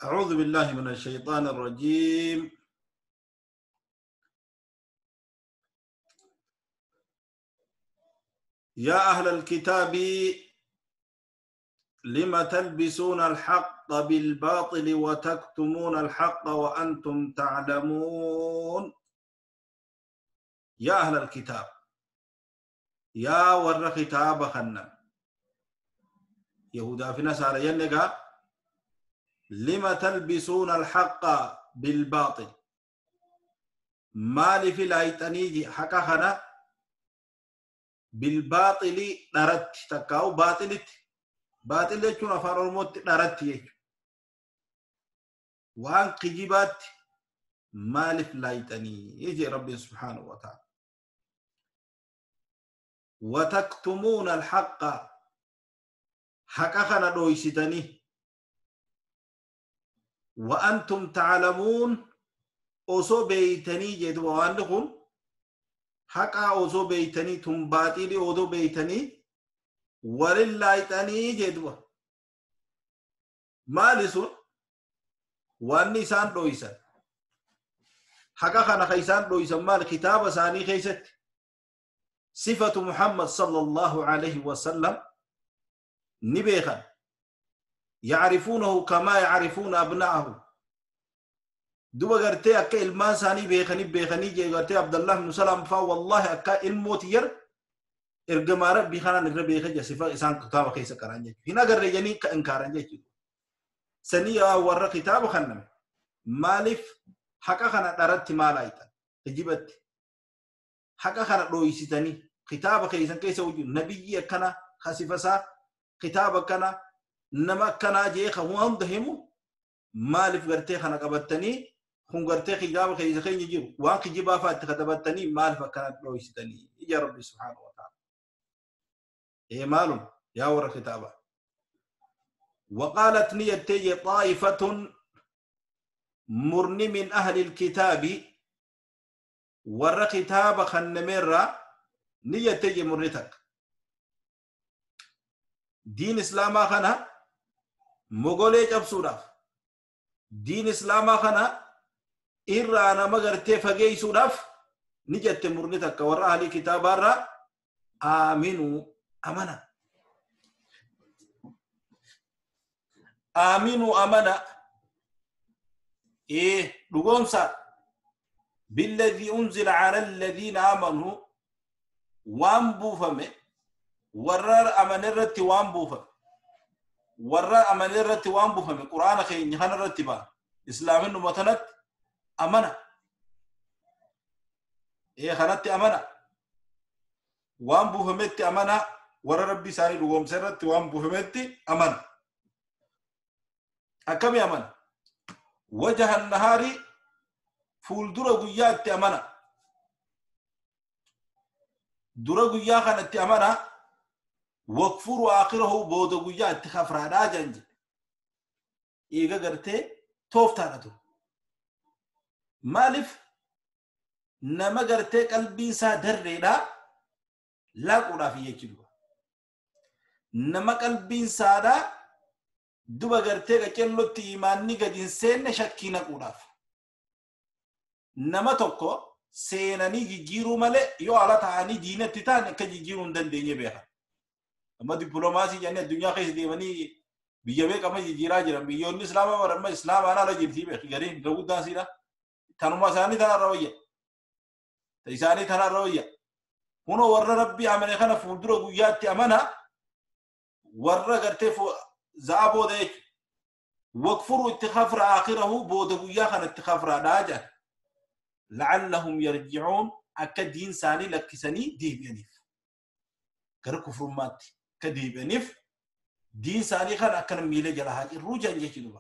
أعوذ بالله من الشيطان الرجيم. يا أهل الكتاب لم تلبسون الحق بالباطل وتكتمون الحق وأنتم تعلمون. يا أهل الكتاب يا ور كتاب خنم يهودا في نصارى ينقى لم تلبسون الحق بالباطل مالي في لايتنيجي حقا خنا بالباطل درت تكاو باطلت باطل jechuun afaan Oromootti dharatti jechuudha. Waan kijibaatti maaliif laayitanii jee Rabbiin subhaanahu wa ta'ala. Wataktuumuuna alhaqqa haqa kana dhooysitanii wa antum ta'lamuun osoo beeytanii jedhu waan kun haqa osoo beeytanii tun baaxilii osoo beeytanii walin laayitanii jedhu maali sun wanni isaan dhooysan haqa kana ka isaan dhooysan maal kitaaba isaanii keessatti sifatu Muhammad sallallahu alayhi wasallam ni beekan yacrifuunahu kamaa yacrifuuna abna'ahu duba gartee akka ilmaan isaanii beekanii beekanii jee gartee Abdallah ibnu Salaam faa wallahi akka ilmooti yar ergamaa rabbii kanaan irra beeka jira sifa isaan kitaaba keessa qaraan jechuudha. Hin agarre jedhanii ka inkaaran jechuudha. Sanii yaa warra kitaaba kanname maaliif haqa kana dharatti maal haayitan kijibatti haqa kana dhooysitanii kitaaba keessan keessa wajjin nabiyyi akkana kasifasaa kitaaba akkana nama akkanaa jee kan waan hunda himu maaliif gartee kana qabattanii kun gartee kitaaba keessa keenya jiru waan kijibaa fa'aa itti katabattanii maaliif akkana dhooysitanii ija rabbi subhaanahu wa ta'ala. إيه مالهم يا ورا كتابة. وقالت نيتي طائفة مرن من أهل الكتاب ورا كتابة خنمرة نيتي مرنتك دين إسلاما خنا مغولي جبسوراف دين إسلاما خنا إرانا مغرتي فقي سوراف نيتي مرنتك ورا أهل الكتاب را آمنوا أمنا آمنوا أمنا إيه لقومسا بالذي أنزل على الذين آمنوا وان بوفمه ورر أمن الرت وان بوفم ورر أمن الرت وان بوفمه قرآن خير نحن الرتبة إسلام إنه متنت أمنا إيه خلت أمنا وان بوفمت أمنا ورا ربي ساري لقوم سرت وان بوفمت أمنا أكم أمنا وجه النهار فول درا قيات أمنا درا قيا خنت أمنا وكفر آخره بود قيات خفر راجنج إيجا قرتي توفتانتو مالف نما قرتي قلبي سا درينا لا قولا في يجلو نما قلبي سادا duba gartee qacellotti imaanni gadi hin seenne shakkii naquudhaaf. Nama tokko seenanii jijjiiruu malee yoo ala ta'anii diinatti ta'an akka jijjiiruu hin dandeenye beekan. Amma dippiloomaasii jedhanii addunyaa keessa deemanii biyya beekama jijjiiraa jiran biyyoonni islaamaa bara islaamaan ala jirtii beeki gariin irra guddaan siidha. Tanuma isaanii tanarra wayya. Isaanii tanarra wayya. Kunoo warra rabbii amane kana fuuldura guyyaatti amana warra gartee زا بودك وكفروا اتخافر آخره بود ويا خن اتخافر داجا لعلهم يرجعون أكدين ساني لكسني ديب ينف كر كفر مات كديب ينف دين ساني خن أكن ميلة جلها الرجع يجي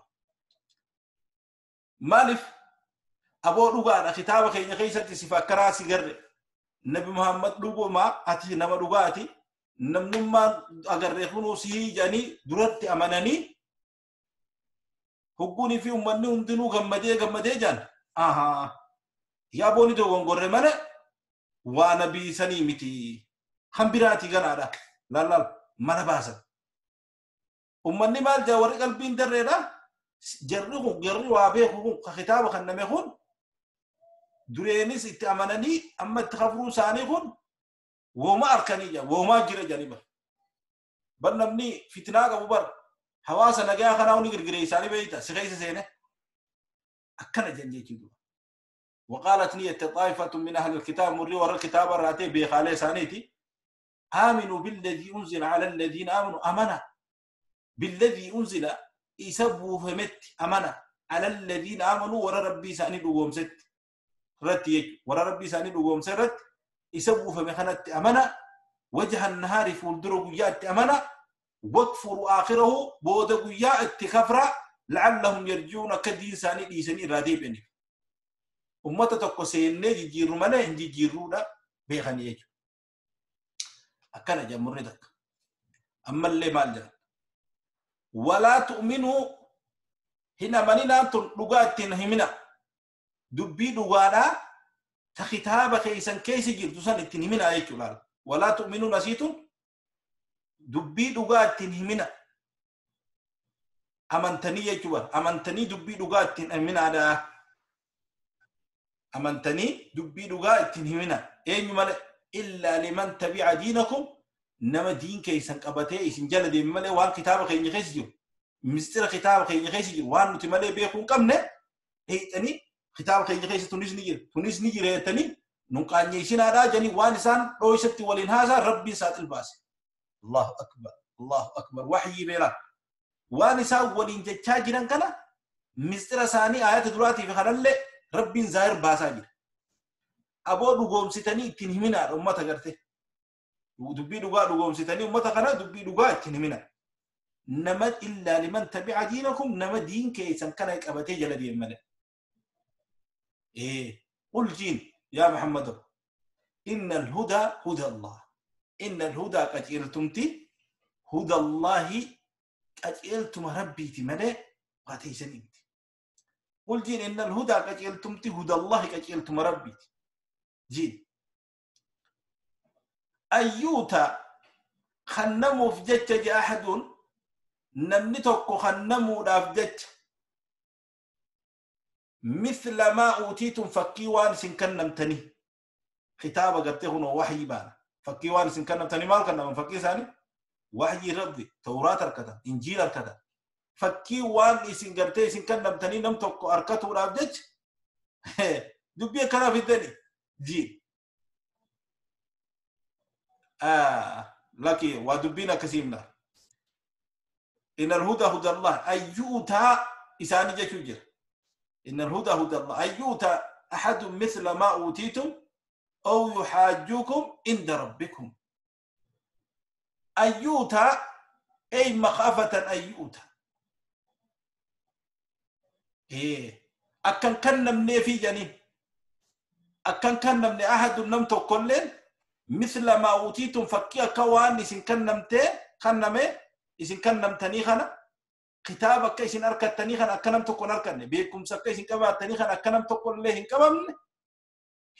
مالف أبو رجع خطابك إن خيسة صفة كراسي جر نبي محمد رجع ما أتي نما رجع أتي namnummaan agarree kunuu sii jedhanii duratti amananii hogguunii fi uummanni hundinuu gammadee gammadee jedhan ahaa yaa booni dogongorre malee waa nabii sanii miti kan biraatii ganaadha lallaal mana baasan. Uummanni maal jaa warri qalbiin darreedha Jarri kun jarri waa beeku kun ka kitaaba kanname kun dureenis itti amananii amma itti kafruu isaanii kun wooma arkanii jira woomaa jira jedhanii bar. Bar namni fitnaa qabu bar hawaasa nagaa kanaa ni girgiree isaanii beeyta si keessa seene akkana jedhan jechuudha. وقالت نية طائفة من أهل الكتاب مري ورا الكتاب الراتي بخالي سانيتي آمنوا بالذي أنزل على الذين آمنوا أمنا بالذي أنزل يسبوا فمت أمنا على الذين آمنوا ورا ربي ساني دوم ست رتي ورا ربي ساني دوم سرت يسبوا فمخنت أمنا وجه النهار فولدرو يات أمنا واكفروا آخره بودقوا يات كفرة لعلهم يرجون كدين ساني ديسني رادي بني ummata tokko seennee jijjiirru malee hin jijjiirruudha beekanii jechuudha. Akkana jedhan takka. Ammallee maal jedhan? Walaa tu'minuu hin amaninaan tun dhugaa ittiin himina. Dubbii dhugaadhaa ta kitaaba keessan keessa jirtu san ittiin himina jechuudha. Walaa tu'minuun asii tun dubbii dhugaa ittiin himina. Amantanii jechuudha. Amantanii dubbii dhugaa ittiin himinaadhaa. Amantanii dubbii dhugaa ittiin himina eenyu malee illaa liman tabi'a diinakum nama diin keessan qabatee isin jala deeme malee waan kitaaba keenya keessa jiru mistira kitaaba keenya keessa jiru waan nuti malee beekuu hin qabne heexanii kitaaba keenya keessa tunis ni jira tunis ni jira jettanii nun qaanyeessinaadhaa jedhanii waan isaan dhooysatti waliin haasaa rabbiin saaxil baase. Allahu akbar Allahu akbar waxyii beelaa waan isaan waliin jechaa jiran kana mistira isaanii ayata duraatii fi kanallee rabbiin zaahir baasaa jira. Aboo dhugoomsitanii ittiin himinaadha ummata garte. Dubbii dhugaa dhugoomsitanii ummata kana dubbii dhugaa ittiin himina. Nama illaa liman tabi'a diinakum nama diin keessan kana qabatee jala deeme malee. Qul jiin yaa Muhammad inna alhudaa huda Allah. Inna alhudaa qajeeltumti huda Allahi qajeeltuma rabbiiti malee waa teessanii miti. قل جين إن الهدى قجلتمتي هدى الله قجلتم ربي جين أيوتا خنمو في جتة أحد نمنتك خنمو في جتة مثل ما أوتيتم فكيوان سنكنمتني خطابة قبتهن وحي بانا فكيوان سنكنمتني مال كنم فكي ثاني وحي ربي توراة ركتا إنجيل ركتا fakkii waan isin gartee isin kennamtanii nam tokko harkatuudhaaf jecha dubbii akkanaa fiddani jiin. Laki waa dubbiin akkasii himna. Innal huda huda Allah ayyuutaa isaanii jechuu jira. Innal huda huda Allah ayyuutaa ahadun mithla maa uutiitum aw yuhaajjuukum inda rabbikum. Ayyuutaa ay makhaafatan ayyuutaa. Akkan kennamnee fi jedhaniin akkan kennamne ahadun nam tokkolleen misla maa uutiitum fakkii akka waan isin kennamtee kenname isin kennamtanii kana kitaaba akka isin harkattanii kana akka nam tokko hin harkanne beekumsa akka isin qabaattanii kana akka nam tokkollee hin qabamne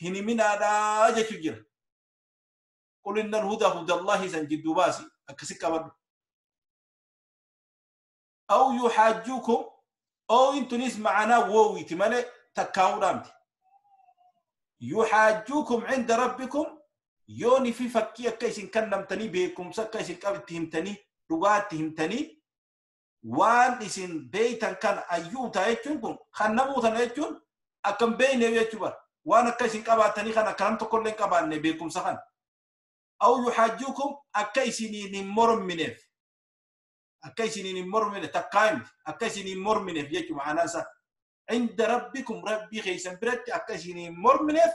hin himinaadhaa jechuu jira. Qul innal hudaa huda Allahi san jidduu baasi akkasi qabadhu. Aw yuhaajjuukum أو إنتو معنا ووي تمالي تكاو رامتي يحاجوكم عند ربكم يوني في فكية كيسن كنمتني بيكم سكيسن كابتهمتني رغاتهمتني وان إسن بيتا كان أيوتا يجونكم خنبوتا يجون أكم بين يجوبر وانا كيسن كابتني خنا كرمت كلن كابان بيكم سخن أو يحاجوكم أكيسنين مرمنف أكيسنين مرمنف تقايم أكيسنين مرمنف يجوا معنا عند ربكم ربي خيسن برت أكيسنين مرمنف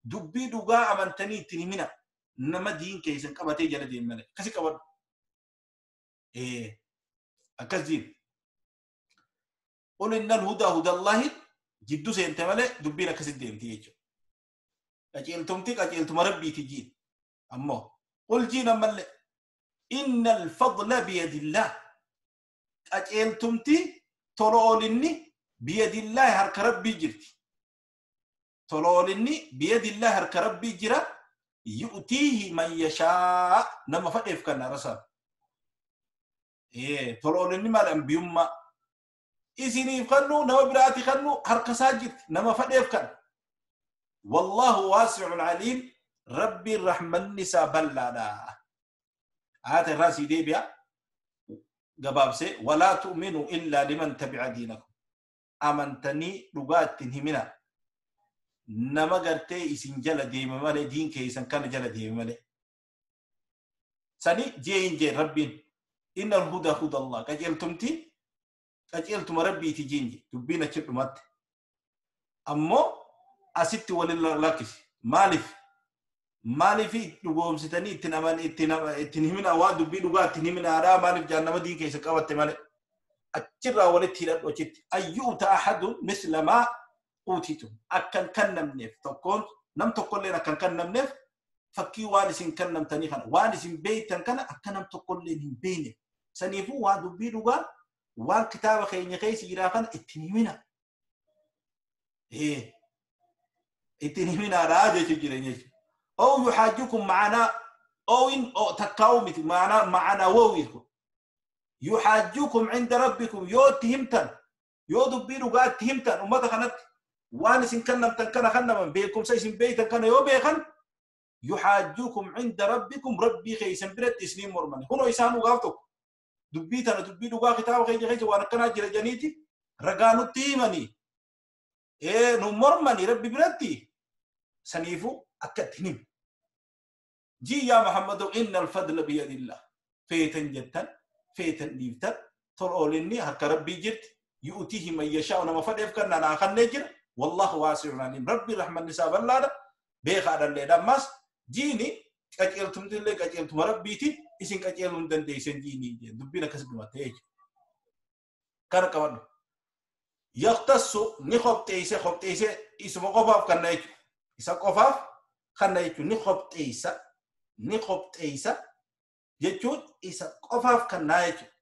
دبي دوغا أمنتني تنمنا نما دين كيسن كبتي جل دين ملك كسي كبر إيه أكزين قل إن الهدى هدى الله جدو سينت ملك دبي لك سدين تيجو أجلتم تيك أجلتم ربي تجين أما قل جينا ملك إن الفضل بيد الله أجلتم تي ترولني بيد الله هرك ربي جرتي ترولني بيد الله هرك ربي جرا يؤتيه من يشاء نما فقف كان رسال إيه ترولني ما الأنبيوم Isiniif kannu nama biraati kannu harka isaa jirti nama fadheef kan. Wallaahu waasi'un aliim rabbiin rahmanni isaa bal'aadha. Haata irraa sii deebi'a gabaabsee walaa tu'minu illaa liman tabi'a diinakum. Amantanii dhugaa ittiin himina. Nama gartee isin jala deeme malee diin keessan kana jala deeme malee. Sani jee hin jee rabbiin inna alhuda huda Allah qajeeltumti qajeeltuma rabbiiti jeen jee dubbiin achi dhumatte. Ammoo asitti walin lakkisi maaliif maaliif dhugoomsitanii ittiin aman ittiin himina waan dubbii dhugaa ittiin himinaadhaa maaliif jahannama diin keessa qabatte malee achirraa walitti hidhadhu achitti ayyuuta ahadu misla maa uutitum akkan kennamneef tokkoon nam tokkolleen akkan kennamneef fakkii waan isin kennamtanii kana waan isin beeytan kana akka nam tokkolleen hin beekne saniifuu waan dubbii dhugaa waan kitaaba keenya keessa jiraa kana ittiin himina. Ittiin himinaadhaa jechuu jireenya jechuudha. أو يحاجوكم معنا أو إن أو تكاومت معنا معنا وويكم يحاجوكم عند ربكم يو تهمتن يو دبيرو قاد تهمتن وما دخلت وأنا سن كنا تنكنا خنا من بيكم سيسن بيتن كنا يو بيخن يحاجوكم عند ربكم ربي خيسن برد إسلام مرمني هنا إسانو قافتك دبيتنا دبيرو قا كتاب خيجي خيجي وأنا كنا جرى جنيتي رجانو تيمني إيه نمرمني ربي بردي سنيفو أكتنم جي يا محمد إن الفضل بيد الله فيتن جتن فيتن ديفتن ترولني هك ربي جرت يؤتيه من يشاء ونما فدف كنا ناخن نجر والله واسع عليم ربي رحمن نساب الله بيخار اللي دمس جيني قجلتم دلي قجلتم ربيتي إسن قجلتم دنديسن جيني دبينا كسب ما تيج كركبن يختص نخب تيسه خب تيسه اسمه قفاف كنا يجو isa qofaaf kana jechuun ni qopheessa ni qopheessa jechuun isa qofaaf kannaa jechuudha.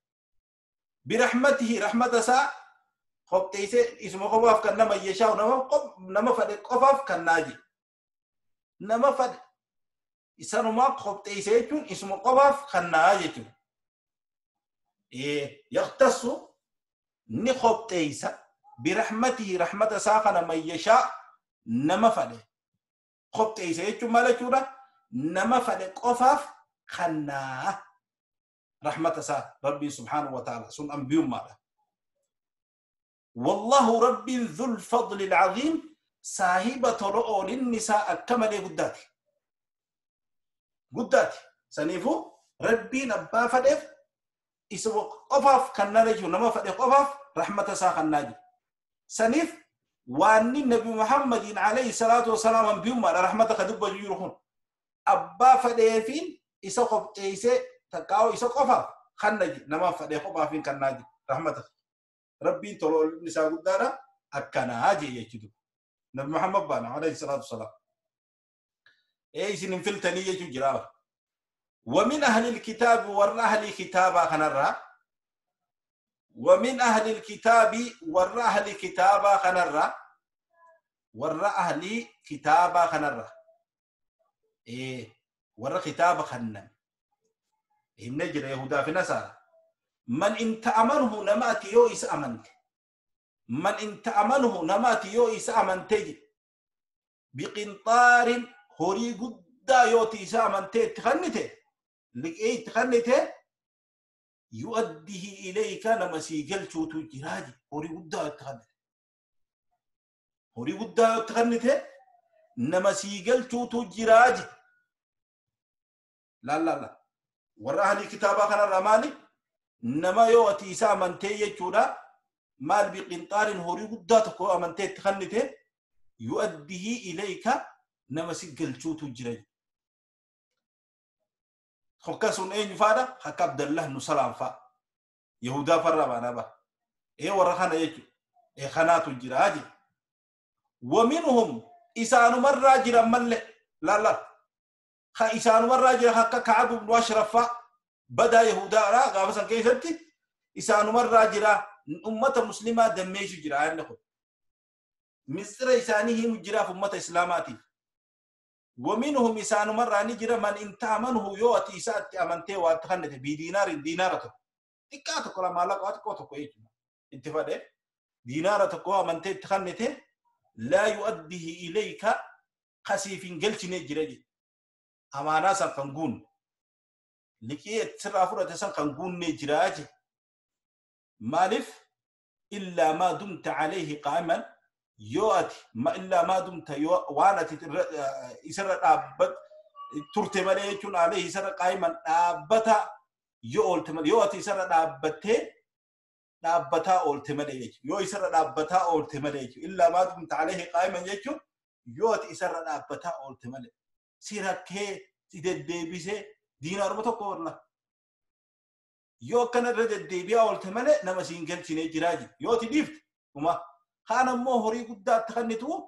Birahmatihi rahmata isaa qopheessee isuma qofaaf kan nama yeshaa'u nama fadhe qofaaf kannaa jedhe. Nama fadhe isanumaa qopheessee jechuun isuma qofaaf kannaa jechuudha. Yaqtasu ni qopheessa birahmatihi rahmata isaa kana man yeshaa nama fadhe. Qopheessa jechuun maal jechuudha? Nama fadhe qofaaf kannaa rahmata isaa rabbiin subhaanahu wa ta'ala sun ambiyummaadha. Wallahu rabbiin dhul fadli alcaziim saahiba tola oolinni isaa akka malee guddaati. Guddaati. Saniifuu rabbiin abbaa fadheef isa qofaaf kannaa jechuudha. Nama fadhe qofaaf rahmata isaa kannaa jiru. Saniif واني النبي محمد عليه الصلاة والسلام بيوم على رحمتك دب جيرهن أبا فديفين إسقف تيسة تكاو إسقفا خنجي نما فديفا فين كناجي رحمتك ربي تلو نساء قدارا أكنا هاجي يجدو نبي محمد بانا عليه الصلاة والسلام إيه سنفل تنية جرا ومن أهل الكتاب ور أهل الكتاب خنرا ومن أهل الكتاب ور أهل الكتاب خنرا ور أهل كتاب خنرا إيه ور كتاب خنن إيه نجر يهودا في نصارى من إن تأمنه نماتي يو إس أمنت من إن تأمنه نماتي يو إس أمنتي بقنطار هوري قد يوتي إس أمنتي تخنته لك إيه تخنته يؤديه إليك نمسي قلتو تجراجي هوري قد تخنته هوري قد تخنته نمسي قلتو تجراجي لا لا لا وراها لي كتابة خنا الرمالي نما يوتي إسا أمنتي يجودا مال بقنطار هوري قد تكو أمنتي تخنته يؤديه إليك نمسي قلتو تجراجي خكاسون أين فادا حك عبد الله نسلام فا يهودا فرا بانا با إيه ورخنا يجو إيه خناتو الجراجي ومنهم إسان مرة جرا مل لا لا خا إسان مرة جرا حك كعب بن أشرف بدا يهودا را قابسن كيفتي إسان مرة جرا أمة مسلمة دميش جرا عندكم مصر إسانه مجرا في أمة إسلاماتي ومنهم إسان مرة نجرا من إن تأمنه يؤتي إسات أمنته وأتخنته بدينار دينارته تكاتو كلا مالك واتكوتو كويتنا انتفاده Diinaara tokko amantee itti kannite laa yu'addihi ilayka kasiif hin galchine jira jedhe. Amaanaa san kan guunne. Liqii sirraa fudhate san kan guunne jira jedhe. Maaliif? Illaa maa dumta alayhi qaa'iman yoo ati illaa maa dumta yoo waan ati isarra dhaabbat turte malee jechuun alayhi isarra qaa'iman dhaabbata yoo oolte malee yoo ati isarra dhaabbattee dhaabbataa oolte malee jechuudha. Yoo isarra dhaabbataa oolte malee jechuudha. Illaa maa dumta alayhi qaa'iman jechuun yoo ati isarra dhaabbataa oolte malee si rakkee si deddeebisee diinaaruma tokko oolla. Yoo akkana irra deddeebi'aa oolte malee nama siin galchinee jiraa jiru. Yoo ati dhiifte uma kaan ammoo horii guddaatti kannitu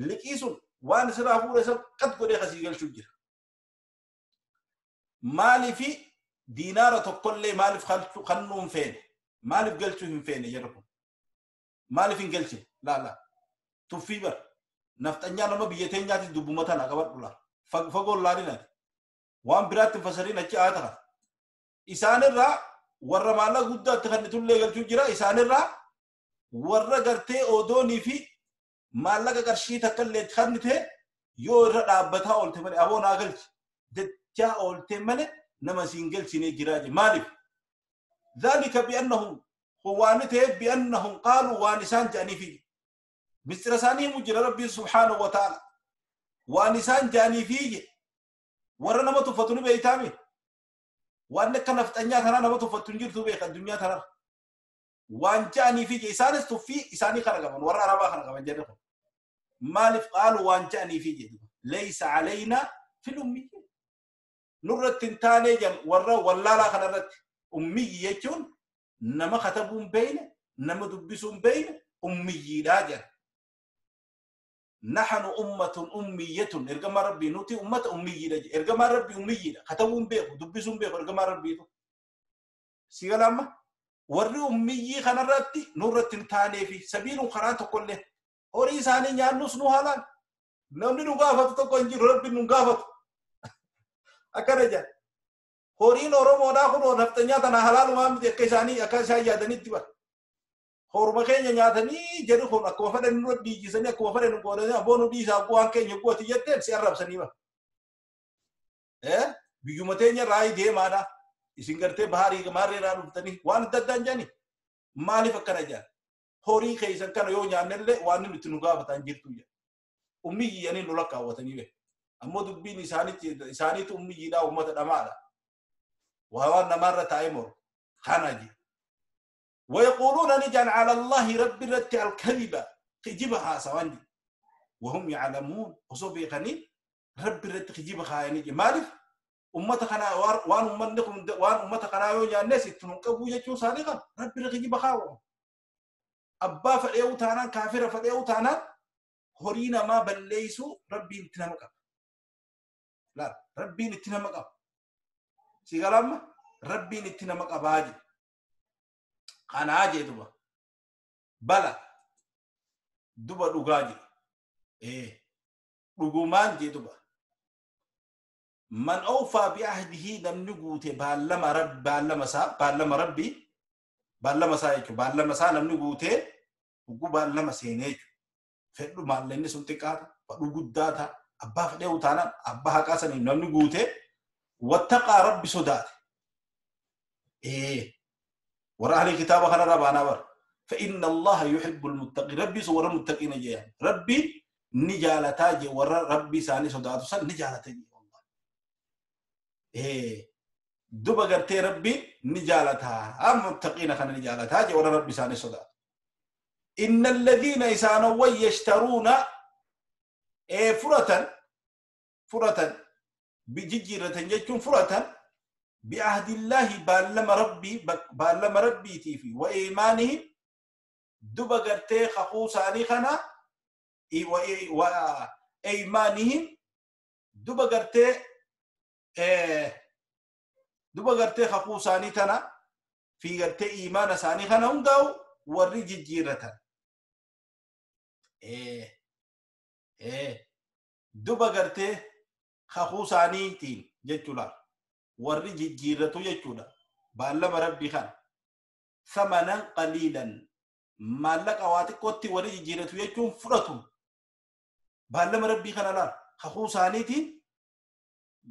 liqii sun waan sirraa fuudhe san qad godhee kasii galchuu jira. Maaliifi diinaara tokkollee maaliif kannuu hin feene? Maaliif galchuu hin feene jarri kun? Maaliif hin galchine? Laala. Tuffii bara. Nafxanyaa nama biyya teenyaatis dubbuma tana qabadhu laala. Fagoon laalinaati. Waan biraatti hin fasariin achi haa ta'a. Isaanirraa warra maallaqa guddaatti kannitullee galchuu jira. Isaanirraa warra gartee odoonii fi maallaqa qarshii takka illee kannite yoo irra dhaabbataa oolte malee aboo naa galchi dachaa oolte malee nama siin galchinee jiraa je. Maaliif? Dhaalika bi'annahum waan ta'eef bi'annahum qaaluu waan isaan jedhaniifi. Mistira isaanii himu jira Rabbiin subhaanahu wa ta'ala. Waan isaan jedhaniifi warra nama tuffatu ni beeytaami. Waan akka nafxanyaa tanaa nama tuffattu hin jirtu beeka addunyaa tanarra. Waan jedhaniifi isaanis tuffii isaanii kana qaban warra arabaa kana qaban jedhe kun. Maaliif qaalu waan jedhaniifi jedhu. Laysa alaynaa fil ummiyyiin. Nurratti hin taanee jedhan warra wallaalaa kanarratti. Ummiyyi jechuun nama katabuu hin beeyne, nama dubbisuu hin beeyne ummiyyiidhaa jedhan. Naxanu ummatun ummiyyatun ergamaa rabbii nuti ummata ummiyyiidha jedhe. Ergamaan rabbii ummiyyiidha. Katabuu hin beeku, dubbisuu hin beeku ergamaan rabbiitu. Si gala amma? Warri ummiyyii kanarratti nurratti hin taaneefi sabiiluun karaa tokkollee horii isaanii nyaannus nu haalaan namni nu gaafatu tokko hin jiru rabbiin nu gaafatu. Akkana jedha. Horiin Oromoodhaa kun nafxanyaa tana halaalumaa miti akka isaanii akka isaan yaadanitti bara. Horuma keenya nyaatanii jedhu kun akkuma fedhan nurra dhiichisanii akkuma fedhan nu qoodanii aboo nu dhiisaa waan keenya guwati jetteen si arrabsanii bara. Biyyuma teenya raayii deemaadha. Isin gartee baharii maarreerraa dhuftanii waan adda addaan jedhani maaliif akkana jedhan? Horii keessan kana yoo nyaannellee waan nuti nu gaafatan jirtu jedha. Ummiyyanii nu lakkaawwatanii beeku. Ammoo dubbiin isaaniitu ummiyyiidhaa uummata dhamaadha. Waan namaarra taa'ee moru kana jedha. ويقولون نجعل على الله رب الرت الكذب خجبها سواندي وهم يعلمون وصوبي غني رب الرت خجبها يعني مالف أمتك أنا وان أمتكم وان أمتك أنا يا الناس تنقبوا يجوا صادقا رب الخجبها أبا فليو تانا كافر فليو تانا هرينا ما بليسوا ربي انتنمك لا ربي انتنمك سيقالما ربي انتنمك أباجي قناة دوبا بلا دوبا دوغاجي إيه دوغمان جي دوبا من أوفى بعهده لم نقوت بالما رب بالما سا بالما ربي بالما سا يكو بالما سا لم نقوت وقو بالما سينيك فدو ما لين سنتكات فدو قداتا أبا فدو تانا أبا هكاسني لم نقوت واتقى ربي سودات إيه ورا أهل الكتاب خنا ربنا بر فإن الله يحب المتقين ربي صور المتقين جيان ربي نجالة تاجي ورا ربي ساني صداتو سان نجالة تاجي والله إيه دوبا قرتي ربي نجالة تا المتقين خنا نجالة تاجي ورا ربي ساني صدات إن الذين يسانوا ويشترون إيه فرة فرة بججرة يجون فرة بعهد الله بالما ربي بالما ربي تيفي وإيمانه دبا قرتي خقوصاني خنا وإيمانهم دبا قرتي دبا قرتي خقوصاني تنا في قرتي إيمان ساني خنا هم داو ورجي جيرة دبا قرتي خقوصاني تين جتولا warri jijjiirratu jechuudha. Baallama rabbii kana. Thamanan qaliilan Maallaqa waa xiqqootti warri jijjiiratu jechuun fudhatu. Baallama rabbii kana laal kakuu isaaniitiin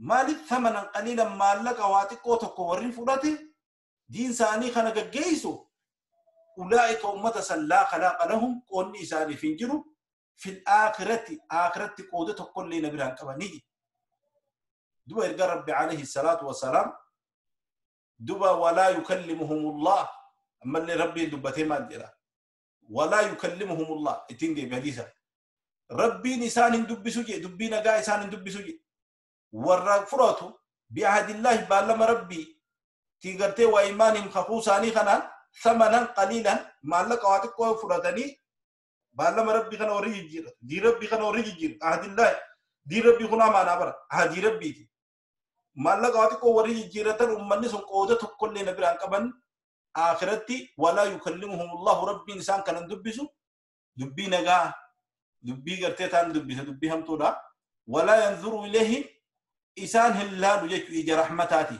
maaliif thamanan qaliilan maallaqa waa xiqqoo tokko warri fudhate diin isaanii kana gaggeessu ulaa'ika ummata san laa khalaaqa lahum qoonni isaaniif hin jiru fil aakhirati aakhiratti qooda tokkollee na biraan qabanii. Duba erga rabbi alayhi salaatu wasalaam duba walaa yukallimuhumullah ammallee rabbiin dubbatee maal jedha walaa yukallimuhumullah ittiin deebi hadiisa rabbiin isaan hin dubbisu jee dubbii nagaa isaan hin dubbisu jee warra fudhatu bi'ahdillahi baallama rabbii tiin gartee waa imaanihim kakuu isaanii kanaan thamanan qaliilan maallaqa waa xiqqoo fudhatanii baallama rabbii kana warri jijjiirratu diin rabbii kana warri jijjiirratu ahdillahi diin rabbii kun amaanaa bara ahdii rabbiiti maallaqa waa xiqqoo warri jijjiirratan ummanni sun qooda tokkollee na biraan qaban akhiratti walaa yukallimuhumullahu rabbiin isaan kanan dubbisu dubbii nagaa dubbii gartee taan dubbisa dubbii hamtuudha walaa yanzuru ilayhim isaan hin laalu jechuu ija rahmataati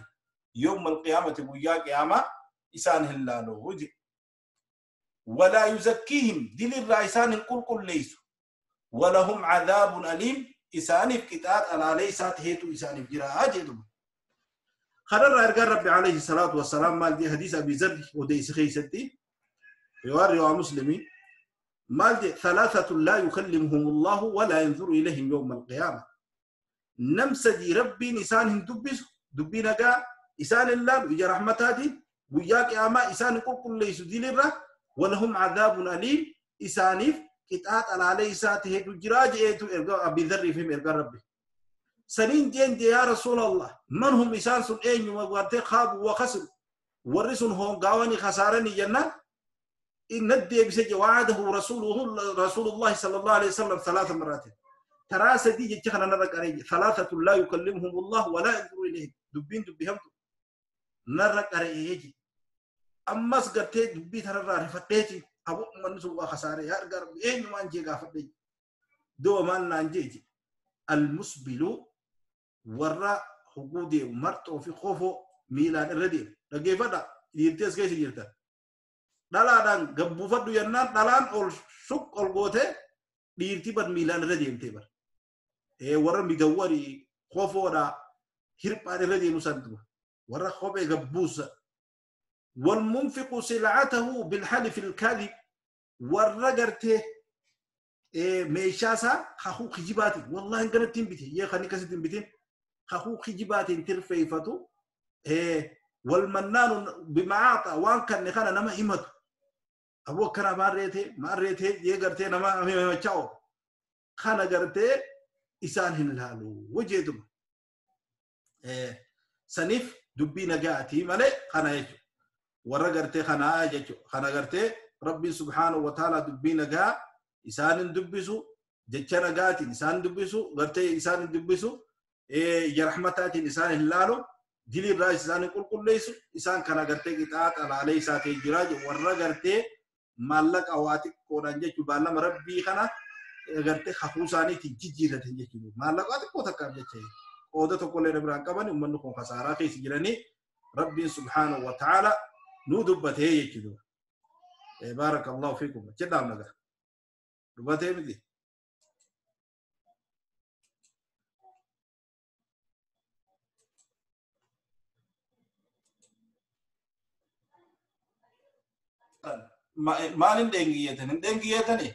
yawma alqiyaamati guyyaa qiyaamaa isaan hin laalu je walaa yuzakkiihim dilirraa isaan hin qulqulleeysu walahum cadaabun aliim isaaniif qixaax alaalee isaa taheetu isaaniif jira jedhuma kanarraa ergaan rabbi alayhi salaatu wassalaam maal jee hadiisa abi zarri odeyse keeysatti riwaa muslimii maal jee thalaathatun laa yukallimuhum allahu walaa yanzuru ilayhim yawma alqiyaama nam sadii rabbiin isaan hin dubbisu dubbii nagaa isaan hin laalu ija rahmataatiin guyyaa qiyaamaa isaan hin qulqulleeysu dilirra walahum cadaabun aliim isaaniif qixaax alaalee isaa taheetu jiraa je'eetu erga abi dharriif hime ergaan rabbi saniin jeen jee yaa rasuulallah man hum isaan sun eenyuma gartee khaabu wa khasiru warri sun hongaawanii khasaaranii jennaan inna deebise je wa'adahu rasuulullahi sallallahu alaihi wasallam thalaatha marraatin taraa sadii jecha kana narra qaree je thalaathatun laa yukallimuhum allah walaa yanzuru ilayhim dubbiin dubbi hamtu narra qaree je ammas gartee dubbii tanarraa rifadheeti abu ummanni sun waa khasaare yaa ergaa rabbi eenyumaan jee gaafadhe duba maal naan jee je almusbilu warra hoguu deemu marxoo fi kofoo miilaan irra deemu dhaggeeffadha dhiirtii as keessa jirta dhalaadhaan gabbuufadhu jennaan dhalaan ol shuq ol gootee dhiirtii bar miilaan irra deemtee bar warra midawwarii kofoodha hirphaan irra deemu san duba warra kophee gabbuusa والمنفق سلعته بالحلف الكاذب warra gartee meeshaa isaa kakuu kijibaatiin wallahi hin kanatti hin bitin yee kan akkasitti hin bitin kakuu kijibaatiin tirfeeffatu walmannaanu bima'aaxa waan kanne kana nama himatu aboo akkana maal reetee yee gartee nama himachaa oolu kana gartee isaan hin laalu jeetuma saniif dubbii nagaatii malee kana jechuudha warra gartee kanaa jechuudha kana gartee rabbiin subhaanahu wa ta'ala dubbii nagaa isaan hin dubbisu jecha nagaatiin isaan dubbisu gartee isaan hin dubbisu ija rahmataatiin isaan hin laalu dilirraa isaan hin qulqulleessu isaan kana gartee qixaaxa laalee isaa ta'e jira warra gartee maallaqa waa xiqqoodhaan jechuudha baallama rabbii kana gartee kakuu isaaniitiin jijjiirratan jechuudha maallaqa waa xiqqoo takkaaf jecha qooda tokkollee na biraan qaban uummanni kun kasaaraa keessa jiranii rabbiin subhaanahu wa ta'ala nuu dubbatee jechuudha. Baarakallahu fiikum. Jedhaam nagaa. Dubbatee miti. Maal hin dheengiyyeetan? Hin dheengiyyeetanii?